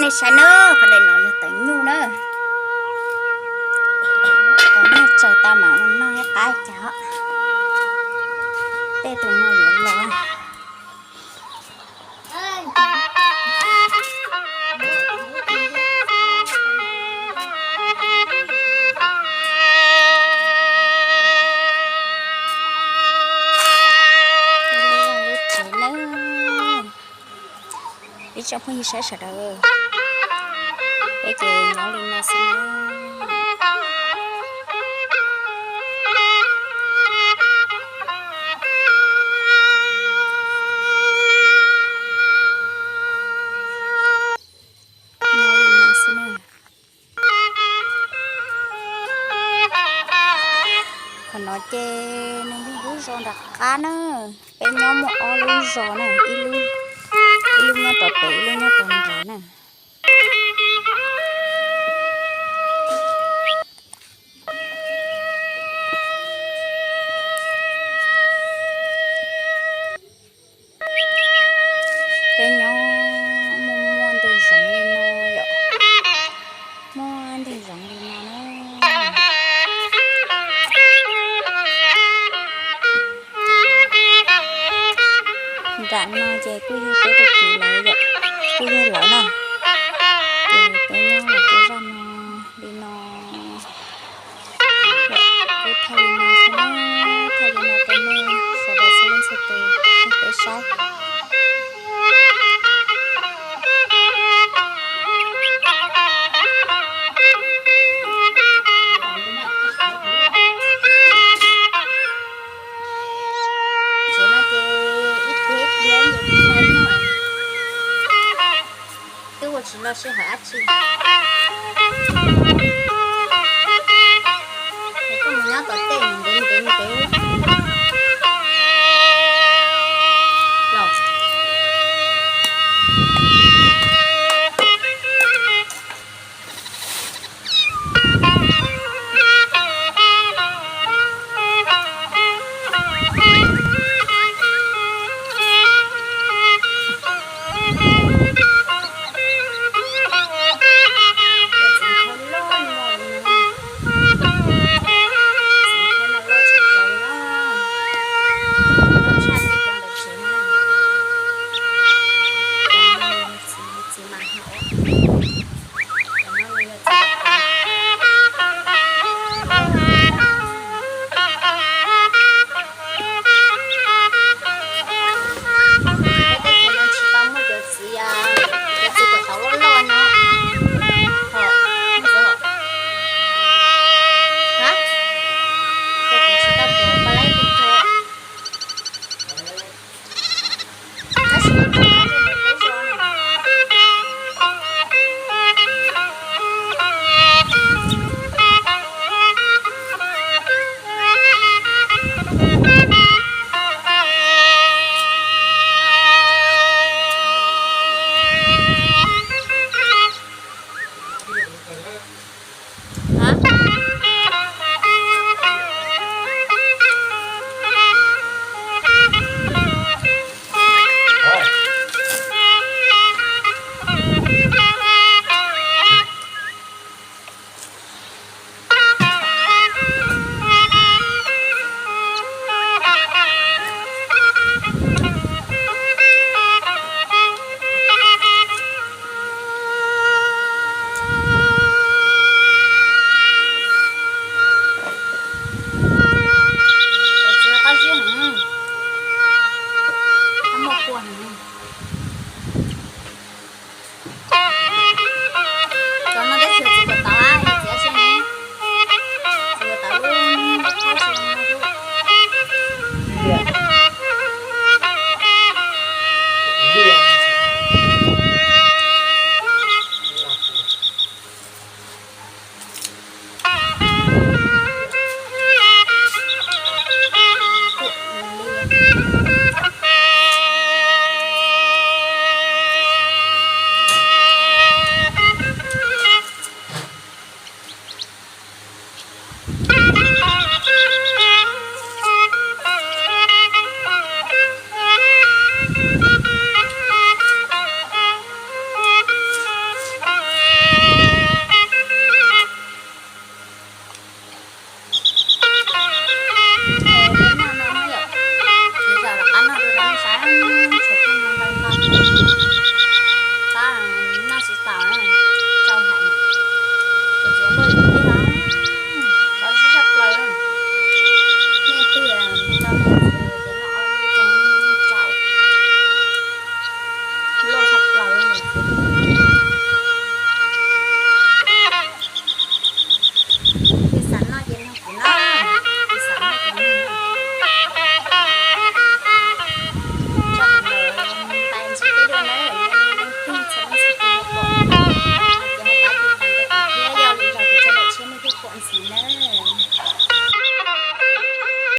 Nej saib na, qhov daim no yog tawv nyuj na. Tawv nyuj tsaws tau mam ua noj ib qab cas. Tej tus no yuav los. Ib tsoom phooj ywg saib sawv daws, peb ces nyob li no xwb na. Nyob li no xwb na. Qhov no ces nws yog lub zos nram qab na. Peb nyob muaj ob lub zos na, ib lub, ib lub nyob rau pem, ib lub nyob rau nrad na. Peb nyob muaj muaj ntug zoov li no yom, muaj ntug zoov li no na. Nram no ces kuj yog peb tug kwv lawv yom, kuj yog lawv na. Ces peb nyob los rau zaj no li no. Kuj thaij li no xwb na, thaij li no rau nej sawv daws txhua leej txhua tus tau peb saib. Tsev no ces ib pliag ib pliag ces tsis tau noj. Twb ua tsis los sij hawm dab tsi.